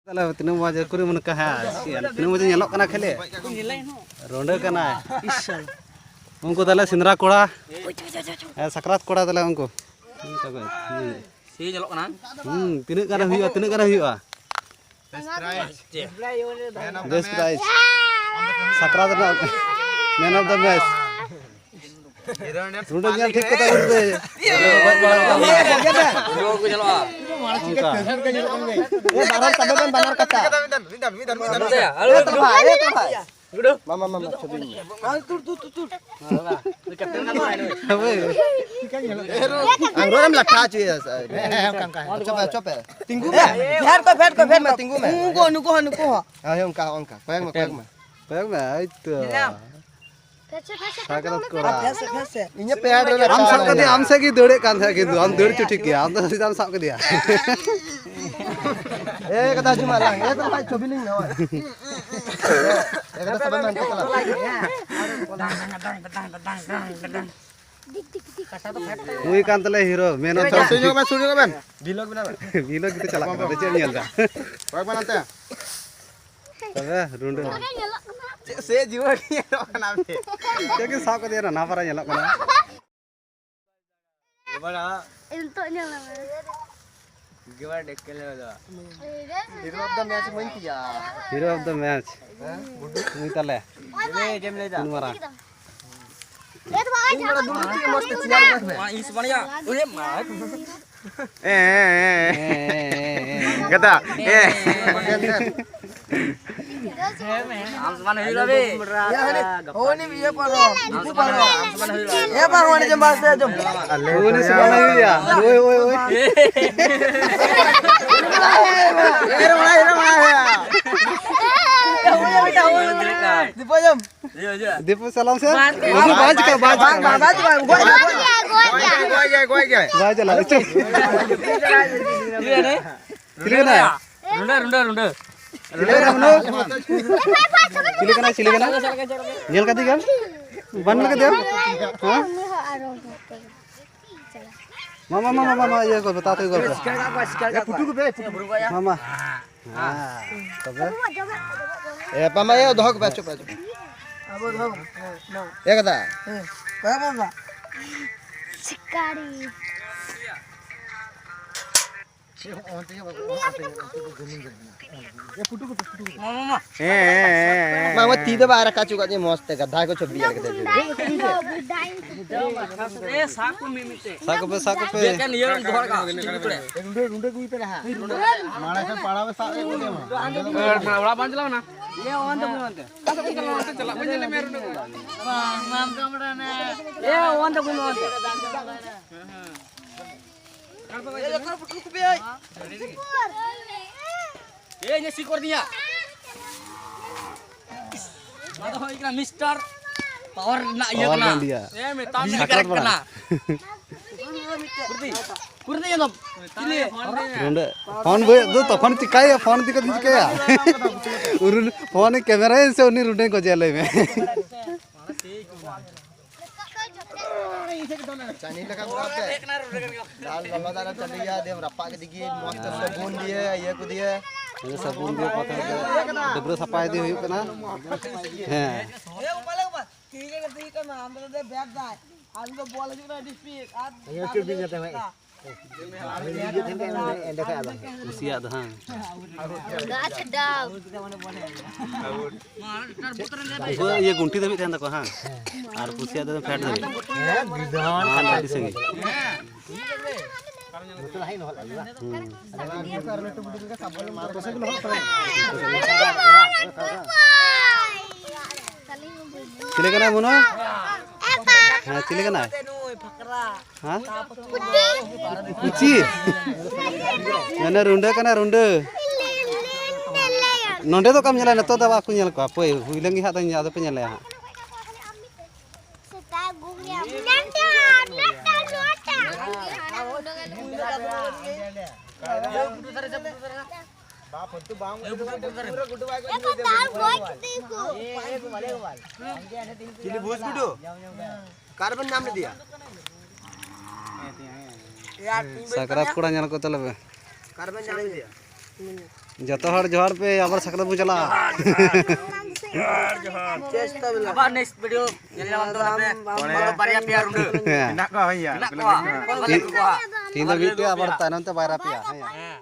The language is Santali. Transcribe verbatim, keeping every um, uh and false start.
ᱛᱟᱦᱞᱮ ᱛᱤᱱᱟᱹᱜ ᱢᱚᱡᱽ ᱠᱩᱨᱤ ᱢᱚᱱᱮ ᱠᱟ ᱦᱮᱸ, ᱪᱮᱫ ᱛᱤᱱᱟᱹᱜ ᱢᱚᱡᱽ ᱧᱮᱞᱚᱜ ᱠᱟᱱᱟ ᱠᱷᱟᱹᱞᱤ᱾ ᱨᱩᱸᱰᱟᱹ ᱠᱟᱱᱟᱭ᱾ ᱩᱱᱠᱩ ᱛᱟᱦᱞᱮ ᱥᱮᱸᱫᱽᱨᱟ ᱠᱚᱲᱟ᱾ ᱦᱮᱸ, ᱥᱟᱠᱨᱟᱛ ᱠᱚᱲᱟ ᱛᱟᱦᱞᱮ ᱩᱱᱠᱩ᱾ ᱥᱤ ᱧᱮᱞᱚᱜ ᱠᱟᱱᱟ᱾ ᱦᱩᱸ, ᱛᱤᱱᱟᱹᱜ ᱜᱟᱱ ᱦᱩᱭᱩᱜᱼᱟ, ᱛᱤᱱᱟᱹᱜ ᱜᱟᱱ ᱦᱩᱭᱩᱜᱼᱟ? ᱪᱮᱫ? ᱵᱮᱥ ᱯᱨᱟᱭᱤᱡᱽ᱾ ᱥᱟᱠᱨᱟᱛ ᱨᱮᱱᱟᱜ man of the match᱾ ᱨᱩᱸᱰᱟᱹ ᱧᱮᱞ ᱴᱷᱤᱠ ᱠᱟᱛᱟ ᱵᱚᱱ ᱯᱮ᱾ ᱜᱚᱡ ᱵᱟᱲᱟ ᱠᱟᱛᱟ ᱵᱚᱱ᱾ ᱨᱩᱸᱰᱟᱹ ᱠᱚ ᱧᱮᱞᱚᱜᱼᱟ᱾ ᱚᱱᱠᱟ᱾ ᱮ, ᱵᱟᱱᱟᱨ ᱠᱟᱛᱷᱟ ᱵᱮᱱ, ᱵᱟᱱᱟᱨ ᱠᱟᱛᱷᱟ᱾ ᱟᱞᱚ ᱮ, ᱛᱚ ᱵᱷᱟᱭ, ᱮ, ᱛᱚ ᱵᱷᱟᱭ᱾ ᱢᱟ, ᱢᱟ, ᱢᱟ, ᱢᱟ, ᱪᱷᱚᱵᱤ ᱢᱮ᱾ ᱦᱳᱭ᱾ ᱟᱝᱨᱚᱜ ᱮᱢ ᱞᱟᱴᱷᱟ ᱦᱚᱪᱚᱭᱟ, ᱥᱟᱨ᱾ ᱦᱮᱸ, ᱦᱮᱸ, ᱚᱱᱠᱟ, ᱚᱱᱠᱟ᱾ ᱪᱚᱯᱮ, ᱪᱚᱯᱮ᱾ ᱛᱤᱸᱜᱩ ᱢᱮ᱾ ᱯᱷᱮᱰ ᱠᱚ, ᱯᱷᱮᱰ ᱠᱚ, ᱯᱷᱮᱰ ᱠᱚ᱾ ᱛᱤᱸᱜᱩ ᱢᱮ᱾ ᱩᱱᱠᱩ, ᱱᱩᱠᱩ ᱦᱚᱸ, ᱱᱩᱠᱩ ᱦᱚᱸ᱾ ᱦᱮᱸ, ᱚᱱᱠᱟ, ᱚᱱᱠᱟ᱾ ᱠᱚᱭᱚᱜ ᱢᱮ, ᱠᱚᱭᱚᱜ ᱢᱮ᱾ ᱠᱚᱭᱚᱜ ᱢᱮ, ᱮᱭ ᱛᱚ᱾ ᱯᱷᱮᱥᱮ, ᱯᱷᱮᱥᱮ, ᱥᱟᱠᱨᱟᱛ ᱯᱷᱮᱥᱮ, ᱠᱚᱲᱟ᱾ ᱯᱷᱮᱥᱮ, ᱯᱷᱮᱥᱮ᱾ ᱤᱧᱟᱹᱜ ᱯᱮᱭᱟ ᱰᱚᱞᱟᱨ ᱟᱢ ᱥᱟᱵ ᱠᱟᱫᱮᱭᱟ, ᱟᱢ ᱥᱮᱫ ᱜᱮ ᱫᱟᱹᱲᱮᱫ ᱠᱟᱱ ᱛᱟᱦᱮᱸᱫ, ᱠᱤᱱᱛᱩ ᱟᱢ ᱫᱟᱹᱲ ᱦᱚᱪᱚ ᱴᱷᱤᱠ ᱜᱮᱭᱟ, ᱟᱢ ᱫᱚ ᱥᱤᱫᱷᱟᱢ ᱥᱟᱵ ᱠᱟᱫᱮᱭᱟ᱾ ᱮ, ᱠᱟᱛᱷᱟ ᱦᱤᱡᱩᱜ ᱢᱟ, ᱞᱟᱝ᱾ ᱮ, ᱛᱟᱦᱞᱮ ᱵᱷᱟᱭ, ᱪᱷᱚᱵᱤ ᱞᱤᱧ ᱱᱟᱣᱟ᱾ ᱮ, ᱠᱟᱛᱷᱟ ᱥᱟᱵ ᱢᱮ, ᱦᱟᱱᱛᱮ ᱪᱟᱞᱟᱜ᱾ ᱱᱩᱭ ᱠᱟᱱ ᱛᱟᱞᱮ ᱦᱤᱨᱳ, ᱢᱮᱱ ᱚᱛ ᱥᱩᱨ ᱧᱚᱜ ᱢᱮ, ᱥᱩᱨ ᱧᱚᱜ ᱢᱮ᱾ ᱵᱷᱤᱞᱳᱜ ᱜᱮᱛᱚ ᱪᱟᱞᱟᱜ ᱠᱟᱱᱟ, ᱪᱮᱫ ᱮᱢ ᱧᱮᱞ ᱮᱫᱟ? ᱠᱚᱭᱮᱠ ᱵᱟᱨ ᱱᱟᱛᱮ᱾ ᱛᱚᱵᱮ ᱨᱩᱸᱰᱟᱹ᱾ ᱪᱮᱫ ᱥᱮ ᱡᱤᱣᱟ ᱜᱮ ᱧᱮᱞᱚᱜ ᱠᱟᱱᱟ ᱵᱮ᱾ ᱪᱮᱫ ᱜᱮ ᱥᱟᱵ ᱠᱟᱫᱮᱭᱟ, ᱱᱟᱯᱟᱨᱟ ᱧᱮᱞᱚᱜ ᱠᱟᱱᱟ᱾ ᱵᱟᱲᱟ᱾ ᱱᱤᱛᱚᱜ ᱧᱮᱞ ᱢᱮ᱾ ᱜᱮᱣᱟ ᱰᱮᱠᱮᱞ ᱫᱚ᱾ Hero of the match ᱢᱟᱹᱧ ᱛᱤᱭᱟ᱾ Hero of the match᱾ ᱦᱮᱸ? ᱱᱩᱭ ᱛᱟᱞᱮ᱾ ᱪᱮᱫ ᱮᱢ ᱞᱟᱹᱭ ᱫᱟ? ᱩᱱ ᱢᱟᱨᱟᱝ᱾ ᱤᱧ ᱵᱟᱲᱟ ᱫᱩᱲᱩᱵ ᱛᱮ ᱢᱚᱡᱽ ᱛᱮ ᱪᱮᱭᱟᱨ ᱨᱮ ᱵᱟᱝ, ᱤᱧ ᱥᱩᱵᱟᱱᱤᱭᱟ᱾ ᱚᱭᱮ ᱢᱟ᱾ ᱜᱟᱫᱟ᱾ ᱟᱢ ᱥᱚᱢᱟᱱ ᱦᱩᱭᱩᱜᱼᱟ ᱵᱮ᱾ ᱦᱳᱭ ᱱᱤ ᱤᱭᱟᱹ ᱯᱟᱨᱚᱢ, ᱫᱤᱠᱩ ᱯᱟᱨᱚᱢ᱾ ᱮ ᱵᱟᱝ, ᱦᱳᱭ ᱱᱤ ᱡᱚᱢ ᱵᱟᱥ ᱛᱮ ᱡᱚᱢ᱾ ᱩᱱᱤ ᱥᱚᱢᱟᱱ ᱦᱩᱭᱩᱜᱼᱟ᱾ ᱳᱭ, ᱳᱭ, ᱳᱭ᱾ ᱫᱤᱯᱚ ᱡᱚᱢ᱾ ᱫᱤᱯᱚ ᱥᱟᱞᱟᱢ ᱥᱮ᱾ ᱵᱟᱝ, ᱵᱟᱝ, ᱵᱟᱝ, ᱵᱟᱝ, ᱵᱟᱝ, ᱵᱟᱝ, ᱵᱟᱝ, ᱵᱟᱝ, ᱜᱚᱡ, ᱜᱚᱡ, ᱜᱚᱡ᱾ ᱜᱚᱡ ᱜᱮᱭᱟᱭ, ᱜᱚᱡ ᱜᱮᱭᱟᱭ᱾ ᱵᱟᱭ ᱪᱟᱞᱟᱜ, ᱪᱩᱯ᱾ ᱪᱤᱞᱤ ᱠᱟᱱᱟᱭ? ᱨᱩᱸᱰᱟᱹ, ᱨᱩᱸᱰᱟᱹ, ᱨᱩᱸᱰᱟᱹ᱾ ᱪᱤᱞᱤ ᱠᱟᱱᱟᱭ, ᱢᱟᱱᱩ? ᱪᱤᱞᱤ ᱠᱟᱱᱟᱭ, ᱪᱤᱞᱤ ᱠᱟᱱᱟᱭ? ᱧᱮᱞ ᱠᱟᱫᱮ ᱜᱮᱭᱟᱢ? ᱵᱟᱢ ᱧᱮᱞ ᱠᱟᱫᱮᱭᱟ? ᱦᱮᱸ? ᱢᱟ, ᱢᱟ, ᱢᱟ, ᱢᱟ, ᱢᱟ, ᱤᱭᱟᱹ ᱠᱚ, ᱵᱟᱛᱟ ᱛᱮ ᱜᱚᱞᱯᱚ᱾ ᱢᱟ, ᱢᱟ᱾ ᱦᱮᱸ, ᱛᱚᱵᱮ? ᱮ, ᱯᱟᱢᱟ ᱭᱟ, ᱫᱚᱦᱚ ᱠᱚᱯᱮ, ᱟᱪᱚ ᱯᱮ, ᱟᱪᱚ ᱯᱮ᱾ ᱟᱵᱚ ᱫᱚ, ᱦᱮᱸ, ᱢᱟ᱾ ᱮ ᱠᱟᱫᱟ᱾ ᱦᱮᱸ, ᱵᱟᱭ ᱵᱟᱵᱟ᱾ ᱥᱤᱠᱟᱨᱤ᱾ ᱢᱟ, ᱢᱟ, ᱢᱟ᱾ ᱦᱮᱸ, ᱦᱮᱸ, ᱦᱮᱸ᱾ ᱢᱟ, ᱢᱟ, ᱛᱤ ᱫᱚ ᱵᱟᱭ ᱨᱟᱠᱟᱵ ᱦᱚᱪᱚ ᱠᱟᱜ ᱛᱤᱧᱟᱹ ᱢᱚᱡᱽ ᱛᱮ, ᱜᱟᱫᱷᱟ ᱠᱚ ᱪᱷᱚᱵᱤ ᱟᱨ ᱠᱟᱛᱮ᱾ ᱮ, ᱥᱟᱵ ᱠᱚ ᱢᱤᱫ, ᱢᱤᱫ ᱛᱮ᱾ ᱥᱟᱵ ᱠᱚᱯᱮ, ᱥᱟᱵ ᱠᱚᱯᱮ᱾ ᱮᱠᱮᱱ ᱤᱭᱟᱹ ᱨᱮᱢ ᱫᱚᱦᱚ ᱠᱟᱜᱼᱟ, ᱨᱩᱸᱰᱟᱹ, ᱨᱩᱸᱰᱟᱹ ᱜᱩᱭ ᱯᱮ ᱞᱟᱦᱟ᱾ ᱢᱟᱲᱟᱝ ᱠᱷᱚᱱ ᱯᱟᱲᱟᱣ ᱯᱮ ᱥᱟᱵ ᱨᱮ ᱠᱚ ᱮᱢᱟ᱾ ᱚᱲᱟᱜ ᱵᱟᱝ ᱪᱟᱞᱟᱣ ᱱᱟ? ᱮ, ᱚᱱᱛᱮ ᱠᱩᱞ ᱚᱱᱛᱮ᱾ ᱪᱟᱞᱟᱜ ᱵᱟᱝ ᱧᱮᱞ ᱢᱮ, ᱨᱩᱸᱰᱟᱹ ᱜᱩᱭ᱾ ᱮ, ᱚᱱᱛᱮ ᱠᱩᱞ ᱚᱱᱛᱮ᱾ ᱮ, ᱤᱧ ᱥᱤᱠᱚᱨ ᱫᱤᱧᱟ᱾ ᱱᱚᱣᱟ ᱫᱚ ᱦᱩᱭᱩᱜ ᱠᱟᱱᱟ ᱢᱤᱥᱴᱟᱨ ᱯᱟᱣᱟᱨ ᱨᱮᱱᱟᱜ ᱤᱭᱟᱹ ᱯᱟᱣᱟᱨ ᱠᱟᱱᱟ᱾ ᱵᱟᱝ ᱫᱤᱭᱟ᱾ ᱮ, ᱢᱮᱛᱟᱢ ᱥᱟᱠᱨᱟᱛ ᱠᱟᱱᱟ᱾ ᱠᱩᱨᱛᱤ, ᱠᱩᱨᱛᱤ ᱧᱮᱞᱚᱜ᱾ ᱪᱤᱞᱤ? ᱨᱩᱸᱰᱟᱹ᱾ ᱯᱷᱳᱱ ᱵᱟᱹᱭ ᱫᱚ ᱛᱚᱠᱷᱚᱱ ᱪᱤᱠᱟᱹᱭᱟ? ᱯᱷᱳᱱ ᱤᱫᱤ ᱠᱟᱛᱮᱧ ᱪᱤᱠᱟᱹᱭᱟ? ᱩᱨᱩᱞ, ᱯᱷᱳᱱ ᱤᱧ ᱠᱮᱢᱮᱨᱟᱭᱟᱹᱧ ᱥᱮ ᱩᱱᱤ ᱨᱩᱸᱰᱟᱹᱧ ᱜᱚᱡᱮᱭᱟ? ᱞᱟᱹᱭ ᱢᱮ᱾ ᱪᱟᱹᱱᱤ ᱞᱮᱠᱟ ᱢᱮᱱᱟᱜ ᱛᱮ᱾ ᱫᱟᱞ ᱞᱚᱞᱚ ᱫᱟᱜ ᱨᱮ ᱪᱟᱹᱰᱤᱭᱟ, ᱫᱤᱭᱮᱢ ᱨᱟᱯᱟᱜ ᱠᱮᱫᱮ ᱜᱮ, ᱢᱚᱡᱽ ᱛᱮ ᱥᱟᱵᱚᱱ ᱫᱤᱭᱮ, ᱤᱭᱟᱹ ᱠᱚ ᱫᱤᱭᱮ᱾ ᱱᱤᱭᱟᱹ ᱥᱟᱵᱚᱱ ᱫᱤᱭᱮ ᱯᱨᱚᱛᱷᱚᱢ ᱛᱮ ᱰᱟᱹᱵᱽᱨᱟᱹ ᱥᱟᱯᱷᱟ ᱤᱫᱤ ᱦᱩᱭᱩᱜ ᱠᱟᱱᱟ᱾ ᱦᱮᱸ᱾ ᱠᱩᱥᱤᱭᱟᱜ ᱫᱚ ᱦᱟᱝ? ᱜᱟᱪᱷ ᱰᱟᱵ᱾ ᱩᱱᱠᱩ ᱤᱭᱟᱹ ᱜᱩᱱᱴᱷᱤ ᱫᱷᱟᱹᱵᱤᱡ ᱛᱟᱦᱮᱱ ᱛᱟᱠᱚᱣᱟ, ᱦᱟᱝ? ᱟᱨ ᱠᱩᱥᱤᱭᱟᱜ ᱫᱚ ᱯᱷᱮᱰ ᱫᱷᱟᱹᱵᱤᱡ᱾ ᱦᱮᱸ, ᱟᱹᱰᱤ ᱥᱟᱺᱜᱤᱧ᱾ ᱦᱩᱸ᱾ ᱪᱤᱞᱤ ᱠᱟᱱᱟᱭ ᱢᱚᱱᱳ? ᱦᱮᱸ, ᱪᱤᱞᱤ ᱠᱟᱱᱟᱭ? ᱦᱮᱸ? ᱯᱩᱪᱤ᱾ ᱢᱟᱱᱮ ᱨᱩᱸᱰᱟᱹ ᱠᱟᱱᱟ, ᱨᱩᱸᱰᱟᱹ᱾ ᱱᱚᱸᱰᱮ ᱫᱚ ᱚᱠᱟᱢ ᱧᱮᱞᱟ? ᱱᱤᱛᱚᱜ ᱫᱚ ᱵᱟᱠᱚ ᱧᱮᱞ ᱠᱚᱣᱟ᱾ ᱦᱟᱯᱳᱭ, ᱦᱩᱭ ᱞᱮᱱ ᱜᱮ ᱦᱟᱸᱜ, ᱟᱫᱚ ᱯᱮ ᱧᱮᱞᱮᱭᱟ ᱦᱟᱸᱜ᱾ ᱪᱤᱞᱤ ᱵᱷᱩᱥ ᱜᱩᱰᱩ? ᱚᱠᱟᱨᱮᱵᱮᱱ ᱧᱟᱢ ᱞᱮᱫᱮᱭᱟ? ᱥᱟᱠᱨᱟᱛ ᱠᱚᱲᱟ ᱧᱮᱞ ᱠᱚ ᱛᱟᱞᱮ ᱯᱮ᱾ ᱚᱠᱟᱨᱮᱵᱮᱱ ᱧᱟᱢ ᱞᱮᱫᱮᱭᱟ? ᱡᱚᱛᱚ ᱦᱚᱲ ᱡᱚᱦᱟᱨ ᱯᱮ, ᱟᱵᱟᱨ ᱥᱟᱠᱨᱟᱛ ᱵᱚ ᱪᱟᱞᱟᱜᱼᱟ᱾ ᱡᱚᱦᱟᱨ, ᱡᱚᱦᱟᱨ᱾ ᱪᱮᱥᱴᱟ ᱢᱮᱱᱟᱜᱼᱟ᱾ ᱟᱵᱟᱨ next video ᱧᱮᱞ ᱧᱟᱢ ᱛᱟᱵᱚᱱᱟ ᱯᱮ᱾ ᱚᱱᱮ ᱵᱟᱨᱭᱟ ᱯᱮᱭᱟ ᱨᱩᱸᱰᱟᱹ᱾ ᱦᱮᱸ᱾ ᱢᱮᱱᱟᱜ ᱠᱚᱣᱟ ᱦᱚᱸᱭᱟ᱾ ᱢᱮᱱᱟᱜ ᱠᱚᱣᱟ᱾ ᱛᱤ-, ᱛᱤᱦᱤᱧ ᱫᱚ ᱢᱤᱫᱴᱮᱡ, ᱟᱵᱟᱨ ᱛᱟᱭᱱᱚᱢ ᱛᱮ ᱵᱟᱨᱭᱟ ᱯᱮᱭᱟ᱾ ᱦᱮᱸᱭᱟ᱾ ᱦᱮᱸ᱾